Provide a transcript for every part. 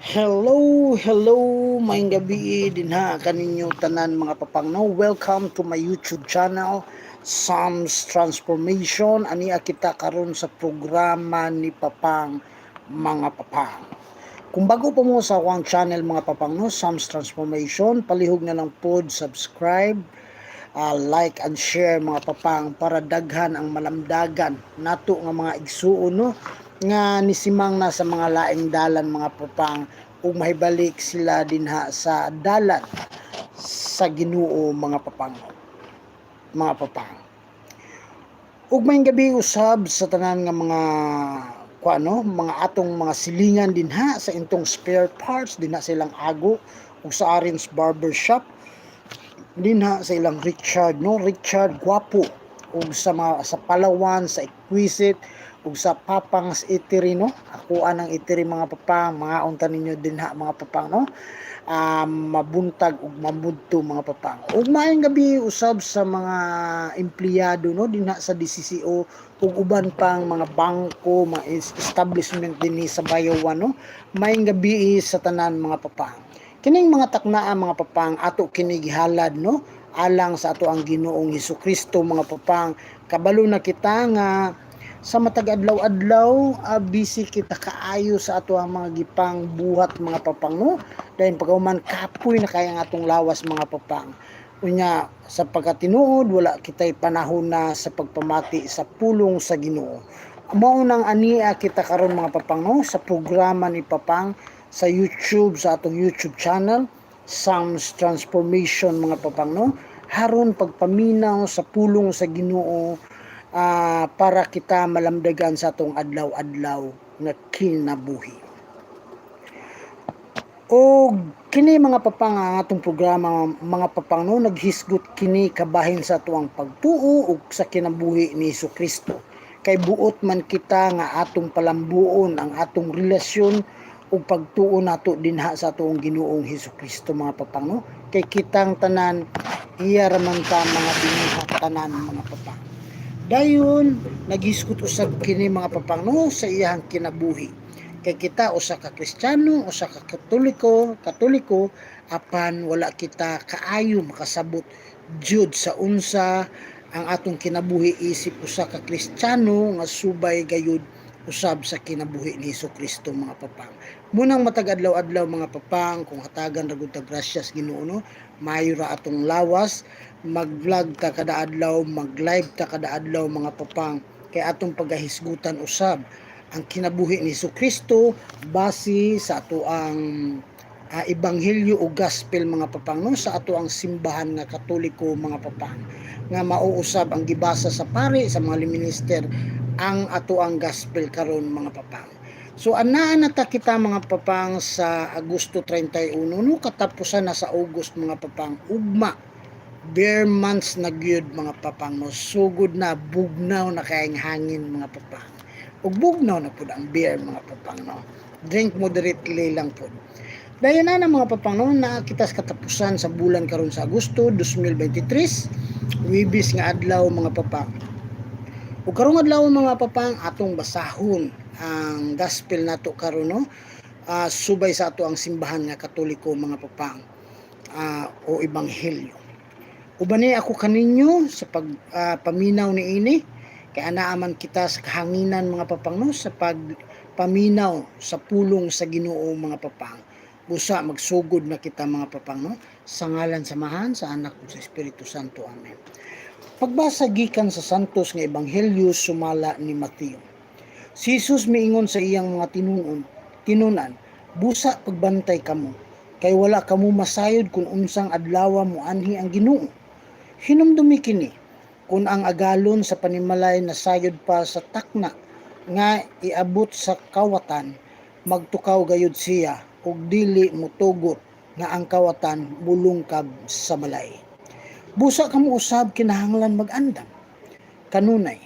Hello, hello, maayong gabi dinha kaninyo tanan, mga papang, no. Welcome to my YouTube channel, Sam's Transformation. Ania kita karon sa programa ni Papang, mga papang. Kung bago pa mo sa akong channel, mga papang, no, Sam's Transformation, palihog na lang pod subscribe, like and share, mga papang, para daghan ang malamdagan nato nga mga igsuon, no, nga nisimang na sa mga laing dalan, mga papang, ug mahibalik sila dinha sa dalan sa Ginoo, mga papang, mga papang. Ug maayong gabi usab sa tanan nga mga kuano, mga atong mga silingan dinha sa Intong Spare Parts dinha sa ilang Ago ug sa Arins Barber Shop dinha sa ilang Richard, no, Richard Guapo, ug sa mga sa Palawan, sa Exquisite ug sa Papang's Eatery, no. Ako anang eatery, mga papang, mga unta ninyo dinha, mga papang, no, mabuntag ug mamudto, mga papang. Ug maayong gabi usab sa mga empleyado, no, dinha sa DCCO ug uban pang mga bangko, mga establishment dinhi sa Bayawan, no. Maayong gabi sa tanan, mga papang. Kining mga taknaa, mga papang, ato kini gihalad, no, alang sa ato ang Ginoong Hesus Kristo, mga papang. Kabalo na kita nga sa matag adlaw-adlaw, busy kita kaayo sa ato ang mga gipang buhat, mga papang, no. Dahil pagkahuman, kapoy na kaya ang atong lawas, mga papang. Unya sa pagkatinuod, wala kitay panahon na sa pagpamati sa pulong sa Ginoo. Mao nang ania kita karon, mga papang, no, sa programa ni Papang sa YouTube, sa atong YouTube channel, Sam's Transformation, mga papang, no, haron pagpaminaw sa pulong sa Ginoo, para kita malamdagan sa atong adlaw-adlaw nga kinabuhi. Og kini, mga papang, ang atong programa, mga papang, no, naghisgot kini kabahin sa atuang pagtuo ug sa kinabuhi ni Kristo. Kay buot man kita nga atong palambuon ang atong relasyon ug pagtuo nato dinha sa atong Ginoong Hesus Kristo, mga papang, no. Kay kitang tanan, iya ra man ta mga binuhat tanan, mga papang. Dayon naghisgot usab kini, mga papang, no, sa iyang kinabuhi. Kay kita usa ka Kristiyano, usa ka Katoliko, apan wala kita kaayo makasabot jud sa unsa ang atong kinabuhi isip usa ka Kristiyano nga subay gayud usab sa kinabuhi ni Hesus Kristo, mga papang. Munang matag adlaw-adlaw, mga papang, kung hatagan ra gud ta grasyas Ginoo, no, maayo ra atong lawas, mag-vlog ta kada adlaw, mag-live ta kada adlaw, mga papang, kay atong pagahisgutan usab ang kinabuhi ni Hesus Kristo base sa atoang ebanghelyo o gospel, mga papang, no, sa ato ang simbahan nga Katoliko, mga papang, nga mauusab ang gibasa sa pare, sa mga minister, ang ato ang gospel karon, mga papang. So anaa na ta kita, mga papang, sa Agosto 31, no, katapusan na sa August, mga papang. Ugma bare months na gyud, mga papang, no. Sugod na, bugnaw na kayang hangin, mga papang, ug bugnaw na pud ang beer, mga papang, no. Drink moderately lang pud. Dayon na mga papang, no, naa kita sa katapusan sa bulan karon sa Agosto 2023, Webes nga adlaw, mga papang. Ug karong adlaw, mga papang, atong basahon ang gospel nato karon, no, subay sa ato ang simbahan nga Katoliko, mga papang, o ebanghelyo. Uban ni ako kaninyo sa pag paminaw niini, kay anaa man kita sa kahanginan, mga papang, no, sa pagpaminaw sa pulong sa Ginoo, mga papang. Busa magsugod na kita, mga papang, no. Sa ngalan sa Amahan, sa Anak ug sa Espiritu Santo. Amen. Pagbasa gikan sa Santos nga Ebanghelyo sumala ni Mateo. Si Jesus miingon sa iyang mga tinunan, "Busa pagbantay kamo, kay wala kamo masayod kung unsang adlaw moanhi ang Ginoo. Hinumdumi kini, kung ang agalon sa panimalay nasayod pa sa takna nga iabot sa kawatan, magtukaw gayud siya ug dili motugot nga ang kawatan mulungkab sa balay. Busa kamo usab kinahanglan mag-andam kanunay,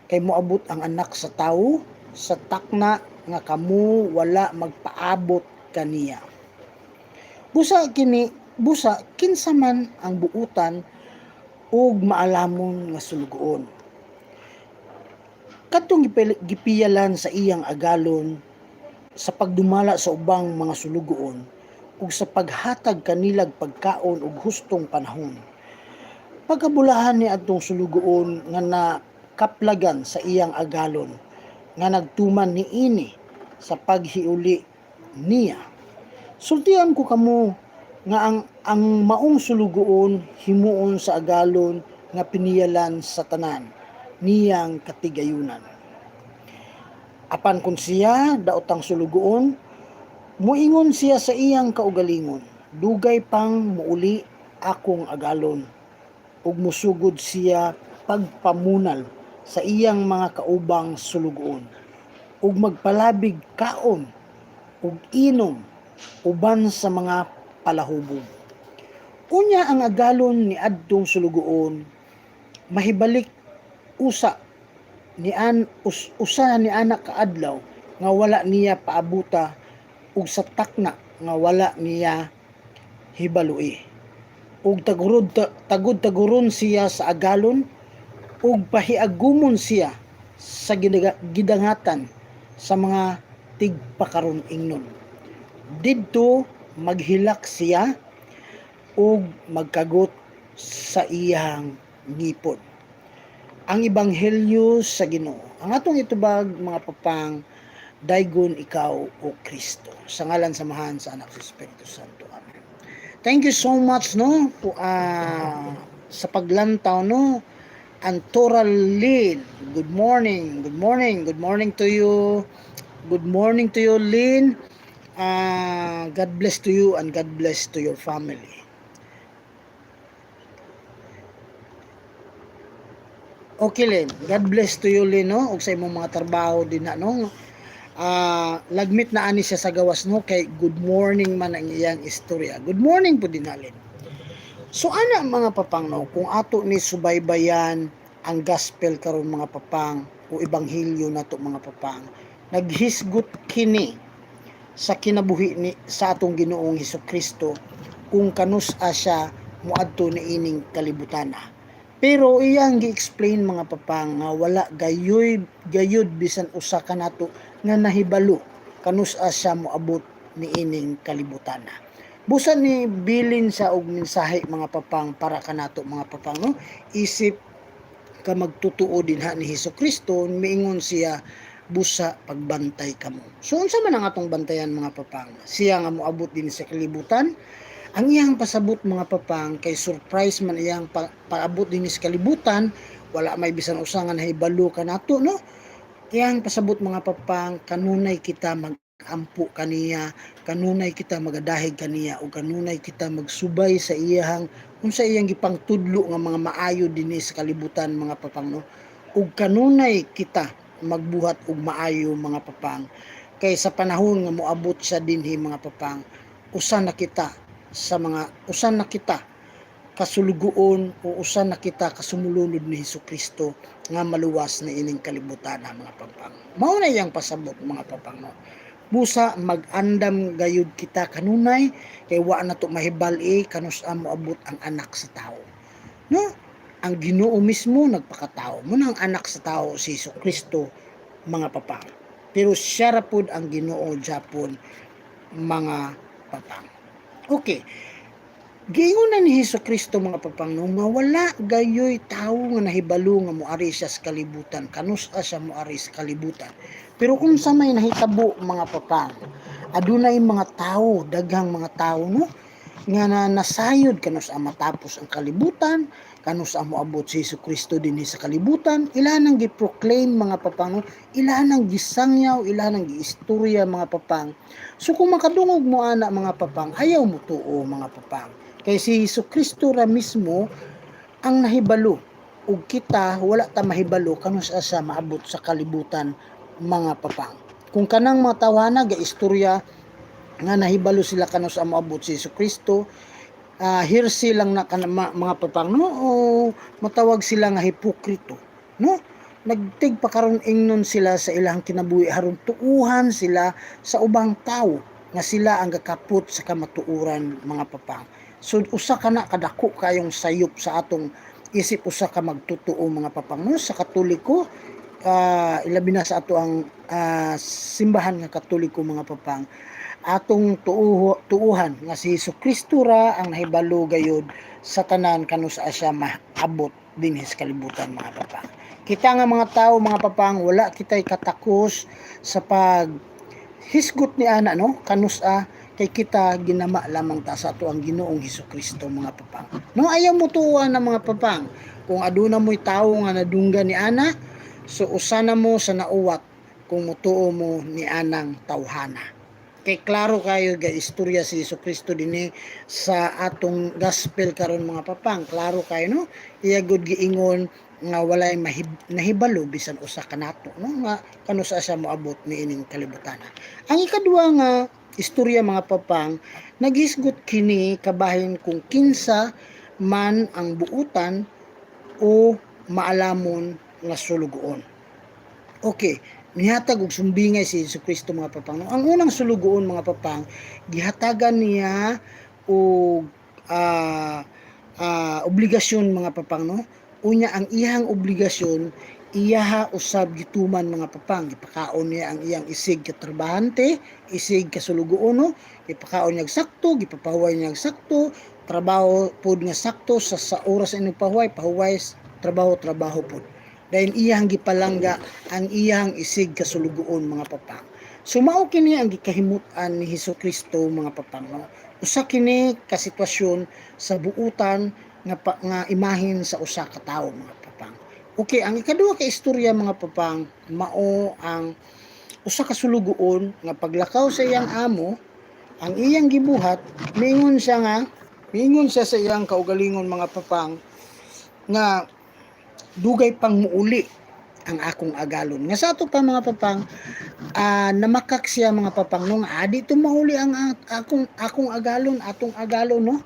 kay moabot ang Anak sa Tawo sa takna nga kamo wala magpaabot kaniya. Busa kinsa man ang buutan ug maalamon nga sulugoon kadtong gipiyalan sa iyang agalon sa Sa pagdumala sa ubang mga sulugoon ug sa paghatag kanilag pagkaon og hustong panahon? Pagkabulahan ni adtong sulugoon nga nakaplagan sa iyang agalon nga nagtuman niini sa paghiuli niya. Sultian ko kamo nga ang maong sulugoon himuon sa agalon nga piniyalan sa tanan niyang katigayunan. Apan kung siya daotang sulugoon, muingon siya sa iyang kaugalingon, "Dugay pang muuli akong agalon," ug musugod siya pagpamunal sa iyang mga kaubang sulugoon ug magpalabig kaon ug inom uban sa mga palahubog. Unya ang agalon ni adtong sulugoon mahibalik usa ni an us, usa ni anak kaadlaw nga wala niya paabuta ug sa takna nga wala niya hibalui, ug tagud taguron siya sa agalon ug pahiagumon siya sa gidangatan sa mga tigpakaron ingnon. Didto maghilak siya ug magkagot sa iyang ngipon. Ang ebanghelyo sa Ginoo. Ang atong itubag, mga papang, daygon ikaw, O Kristo. Sa ngalan sa Amahan, sa Anak, sa Espiritu Santo. Amen. Thank you so much, no, po, sa paglantaw, no. Antoral Lynn. Good morning. Good morning. Good morning to you. Good morning to you, Lynn. God bless to you and God bless to your family. Okay, Lynn. God bless to you, Lynn, no? Ug sa imong mga trabaho din na, no? Lagmit na ani siya sa gawas, no? Kay good morning man ang iyang istorya. Good morning po din na, Lynn. So, ana, mga papang, no, kung ato ni subaybayan ang gospel karon, mga papang, o ebanghelyo nato, mga papang, naghisgot kini sa kinabuhi ni sa atong Ginoong Hesus Kristo kung kanus-a siya moadto niining kalibutana. Pero iyang gi-explain, mga papang, nga wala gayoy gayud bisan usa kanato nga nahibalo kanus-a siya moabot niining kalibutana. Busa ni bilin sa og mensahe, mga papang, para kanato, mga papang, no, isip ka magtutuo dinha ni Hesus Kristo, miingon siya, "Busa pagbantay kamo." So unsa man ang atong bantayan, mga papang? Siya nga moabot din sa kalibutan. Ang iyang pasabot, mga papang, kay surprise man iyang paabot din sa kalibutan, wala may bisan usa nga nahibalo kanato, no. Iyang pasabot, mga papang, kanunay kita magampo kaniya, kanunay kita magadahig kaniya, ug kanunay kita magsubay sa iyang unsa iyang gipangtudlo nga mga maayo dinhi sa kalibutan, mga papang, no, ug kanunay kita magbuhat og maayo, mga papang, kay sa panahon nga moabot siya dinhi, mga papang, usa na kita kasulugoon o usa na kita kasumulunod ni Hesus Kristo nga maluwas na ining kalibutan, mga papang. Mao na iyang pasabot, mga papang, no. Busa mag-andam gayud kita kanunay kay wa na to mahibal-i kanus-a moabot ang Anak sa Tao. No? Ang Ginoo mismo nagpakatao. Mao ang Anak sa Tao si Hesus Kristo, mga papang. Pero siya ra pod ang Ginoo japon, mga papang. Okay. Giingon na ni Hesus Kristo, mga papang, no, nga wala gayoy tawo nga nahibalo nga moari siya sa kalibutan, kanus-a siya moari sa kalibutan. Pero unsa may nahitabo, mga papang, adunay mga tawo, daghang mga tawo, no, nga na nasayod kanus-a matapos ang kalibutan, kanus-a moabot si Hesus Kristo dinhi sa kalibutan. Ila nang gi-proclaim, mga papang, no, ila nang gisangyaw, ila nang giistorya, mga papang. So kung makadungog mo ana, mga papang, ayaw mo tuo, mga papang. Kay si Hesus Kristo ra mismo ang nahibalo ug kita wala ta mahibalo kanus-a siya maabot sa kalibutan, mga papang. Kung kanang mga tawhana ga istorya nga nahibalo sila kanus-a moabot si Hesus Kristo, heresy lang na kana, mga papang, no, o matawag sila nga hipokrito, no. Nagtig pa karon ingnon sila sa ilang kinabuhi aron tuuhan sila sa ubang tawo nga sila ang gakapot sa kamatuoran, mga papang. So usa ka na kadako kayong sayop sa atong isip usa ka magtotoo, mga papang, no, sa Katoliko. Ilabi na sa ato ang simbahan nga Katoliko, mga papang, atong tuuhan nga si Hesus Kristo ra ang nahibalo gayud sa tanan kanus-a siya maabot dinhi sa kalibutan, mga papang. Kita nga mga tao, mga papang, wala kitay katakos sa pag hisgot ni ana, no, kanus-a, kay kita ginama lamang ta sa ato ang Ginoong Hesus Kristo, mga papang, no. Ayaw mo tuwa na, mga papang, kung aduna mo'y tawo nga nadunggan ni ana, so usa na mo sa nauwat kung mutuo mo ni anang tawhana, kay klaro kayo ga istorya si Hesus Kristo dinhi sa atong gospel karon, mga papang. Klaro kayo, no? Iya gud giingon nga walay nahibalo bisan usa kanato, no, nga kanus-a siya moabot niining kalibutan. Ang ikaduha nga istorya, mga papang, naghisgot kini kabahin kung kinsa man ang buutan o maalamon nga sulugoon. Okay, nihatag og sumbingay si Hesus Kristo, mga papang. Ang unang sulugoon, mga papang, gihatagan niya og obligasyon, mga papang, no. Unya ang iyang obligasyon iyaha usab gituman, mga papang. Gipakaon niya ang iyang isig katrabahante, isig kasulugoon, no. Gipakaon niya og sakto, gipapahuway niya og sakto, trabaho pod nga sakto sa oras inog pahuway, pahuway, trabaho, trabaho pod. Dayon iyang gipalangga ang iyang isig kasulugoon, mga papang. So mao kini ang gikahimut-an ni Hesus Kristo, mga papang, no. Usa kini ka sitwasyon sa buutan nga imahin sa usa ka tawo, mga papang. Okay, ang ikaduha ka istorya, mga papang, mao ang usa ka sulugoon nga paglakaw sa iyang amo, ang iyang gibuhat, miingon siya sa iyang kaugalingon, mga papang, nga dugay pang muuli ang akong agalon. Nga sa ato pa, mga papang, namakak siya, mga papang, no, nga adi to mauli ang akong akong agalon, atong agalon, no.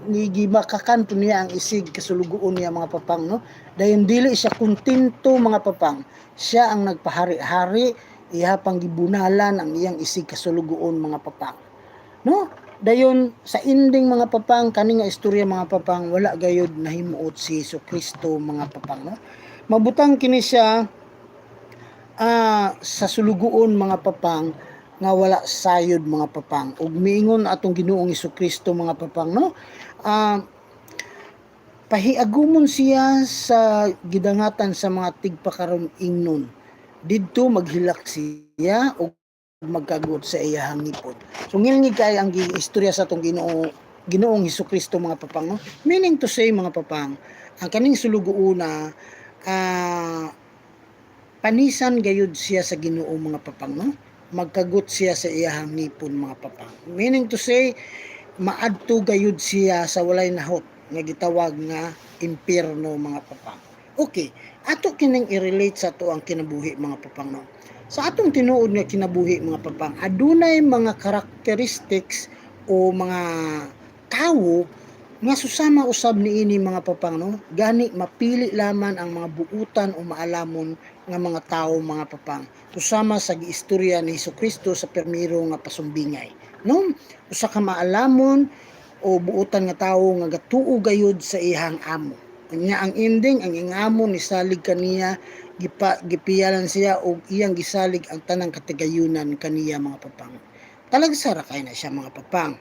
Ni gimakakan to niya ang isig kasulugoon niya, mga papang, no. Dayon dili siya kontento, mga papang. Siya ang nagpahari-hari, iha pang gibunalan ang iyang isig kasulugoon, mga papang. No? Dayon sa ending, mga papang, kani nga istorya, mga papang, wala gayud nahimuot si Hesus Kristo, mga papang, no. Mabutang kini siya sa sulugoon, mga papang, nga wala sayod, mga papang. Ug miingon atong Ginoong Kristo, mga papang, no. Pahiagumon siya sa gidangatan sa mga tigpakaron ingnon. Didto maghilak siya ug magkagot sa iyahang ngipon. So ngilngig kay ang istorya sa atong Ginoong Hesus Kristo, mga papang, no? Meaning to say, mga papang, ang kaning sulugoona, panisan gayud siya sa Ginoo, mga papang, no. Magkagot siya sa iyahang ngipon, mga papang. Meaning to say, maadto gayud siya sa walay nahot nga gitawag nga impierno, mga papang. Okay, ato kining i-relate sa ato ang kinabuhi, mga papang, no. Sa atong tinuod nga kinabuhi, mga papang, adunay mga characteristics o mga tawo nga susama usab niini, mga papang, no. Gani mapili lamang ang mga buutan o maalamon nga mga tawo, mga papang. Susama sa giistorya ni Hesus Kristo sa permiro nga pasumbingay. No, usa ka maalamon o buutan nga tawo nga gatuo gayud sa iyang amo. Nya ang ending, ang iyang amo nisalig kaniya, gipiyalan siya og iyang gisalig ang tanang katigayunan kaniya, mga papang. Talagsa ra kay na siya, mga papang.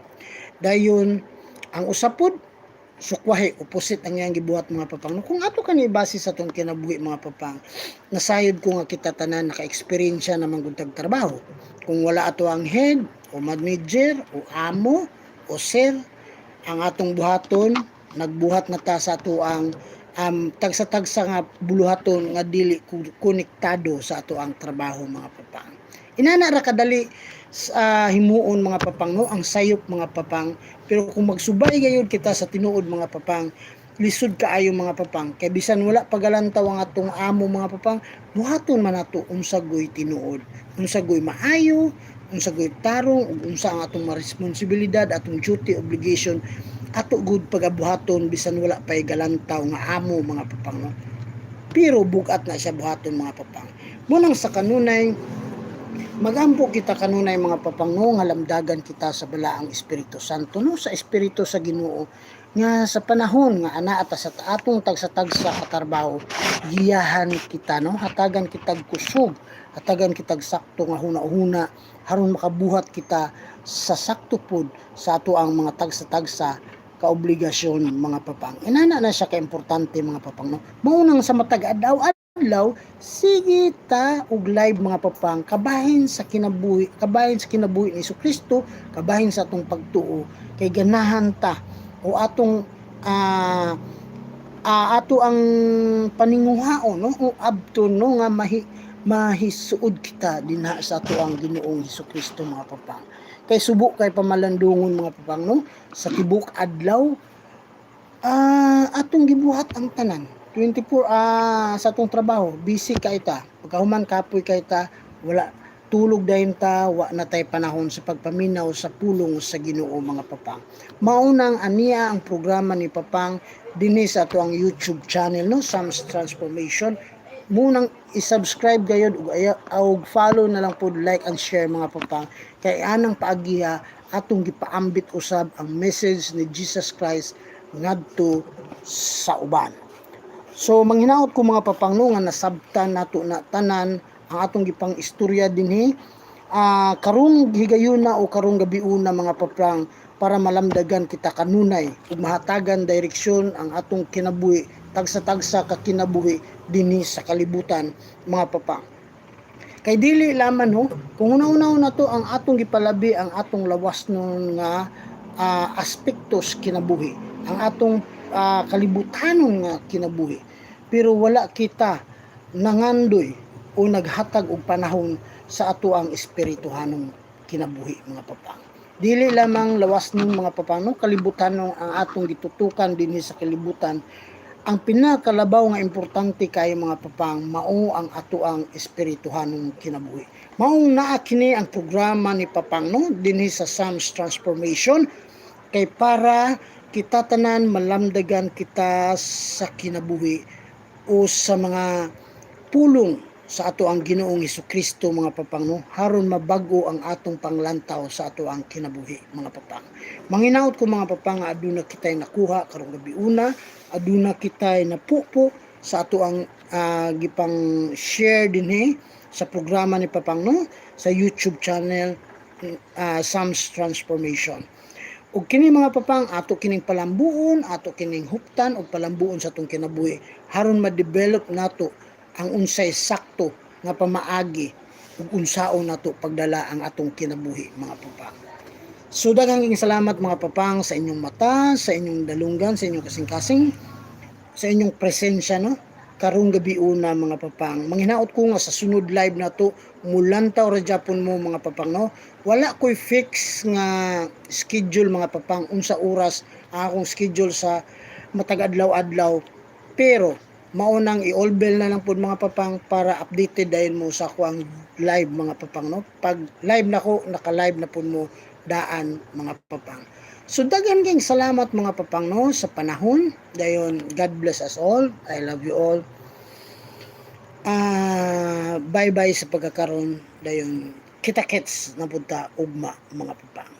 Dayon ang usa pod sukwahi, opposite ang iyang gibuhat, mga papang. Kung ato kani base sa atong kinabuhi, mga papang, nasayod ko nga kita tanan naka-experience naman gud tag trabaho. Kung wala ato ang head o manager o amo o sir, ang atong buhaton, nagbuhat na ta sa ato ang tagsa-tagsa nga buluhaton nga dili konektado sa ato ang trabaho, mga papang. Inana ra kadali sa himuon, mga papang, no, ang sayop, mga papang. Pero kung magsubay gayud kita sa tinuod, mga papang, lisod kaayo, mga papang, kay bisan wala pagalantaw ang atong amo, mga papang, buhaton man nato unsa goy tinuod, unsa goy maayo, unsa goy tarong ug unsa ang atong responsibilidad, atong duty, obligation, ato gud pagabuhaton bisan wala pay galantaw nga amo, mga papang, no. Pero bugat na siya buhaton, mga papang. Munang sa kanunay magampo kita kanunay, mga papang, no, nga lamdagan kita sa Balaang Espiritu Santo, no, sa espiritu sa Ginoo. Nga sa panahon nga anaa ta sa atong tagsa-tagsa katrabaho, giyahan kita, no, hatagan kitag kusog, hatagan kitag sakto nga huna-huna aron makabuhat kita sa sakto pod sa ato ang mga tagsa-tagsa kaobligasyon, mga papang. Inana na siya kaimportante, mga papang, no. Mao nang sa matag adlaw adlaw sige ta og live, mga papang, kabahin sa kinabuhi, kabahin sa kinabuhi ni Kristo, kabahin sa atong pagtuo, kay ganahan ta o atong ato ang paninguhaon, no, o abton, no, nga mahisuod kita dinha sa ato ang Ginoong Hesus Kristo, mga papang. Kay subo kay pamalandungon, mga papang, no, sa tibok adlaw atong gibuhat ang tanan 24 sa atong trabaho, busy kay ta. Pagkahuman, kapoy kay ta, wala, tulog dayon ta, wa na tay panahon sa pagpaminaw sa pulong sa Ginoo, mga papang. Maunang ania ang programa ni Papang dinhi sa ato ang YouTube channel, no, Sam's Transformation. Munang i-subscribe gayod ug follow na lang pod, like and share, mga papang, kay anang paagiha atong gipaambit usab ang message ni Jesus Christ ngadto sa uban. So manghinaot ko, mga papang, no, nga nasabtan nato na tanan ang atong gipang istorya dinhi karong higayuna o karong gabiuna, mga papang, para malamdagan kita kanunay ug mahatagan direksyon ang atong kinabuhi, tagsa-tagsa ka kinabuhi dinhi sa kalibutan, mga papang. Kay dili laman ho kung una-una na to ang atong gipalabi ang atong lawas nun nga aspektos kinabuhi, ang atong kalibutanon nga kinabuhi, pero wala kita nangandoy o naghatag og panahon sa ato ang espirituhanong kinabuhi, mga papang. Dili lamang lawas ng, mga papang, no, kalibutan ang atong gitutukan dinhi sa kalibutan. Ang pinakalabaw nga importante kay, mga papang, mao ang ato ang espirituhanong kinabuhi. Maong naa kini ang programa ni Papang, no, dinhi sa Sam's Transformation, kay para kita tanan malamdagan kita sa kinabuhi o sa mga pulong sa ato ang Ginoong Kristo, mga papang, no, haron mabago ang atong panglantaw sa ato ang kinabuhi, mga papang. Manginaot ko, mga papang, nga aduna kitay nakuha karong gabi una, aduna kitay napupo sa ato ang gipang share dinhi sa programa ni Papang, no, sa YouTube channel Sam's Transformation. Ug kini, mga papang, ato kining palambuon, ato kining huptan ug palambuon sa atong kinabuhi haron ma-develop nato ang unsay sakto nga pamaagi ug unsaon nato pagdala ang atong kinabuhi, mga papang. So daghang salamat, mga papang, sa inyong mata, sa inyong dalunggan, sa inyong kasing-kasing, sa inyong presensya, no, karong gabi una, mga papang. Manghinaot ko nga sa sunod live na to mulantaw ra japon mo, mga papang, no. Wala ko'y fix nga schedule, mga papang, unsa oras ang akong schedule sa matag adlaw-adlaw, pero mao nang i-all bell na lang pud, mga papang, para updated dayon mo sa ako ang live, mga papang, no. Pag live na ko, naka-live na pud mo daan, mga papang. So daghan kayong salamat, mga papang, no, sa panahon dayon. God bless us all. I love you all. Bye bye sa pagkakaron. Dayon kita kits na punta ugma, mga papang.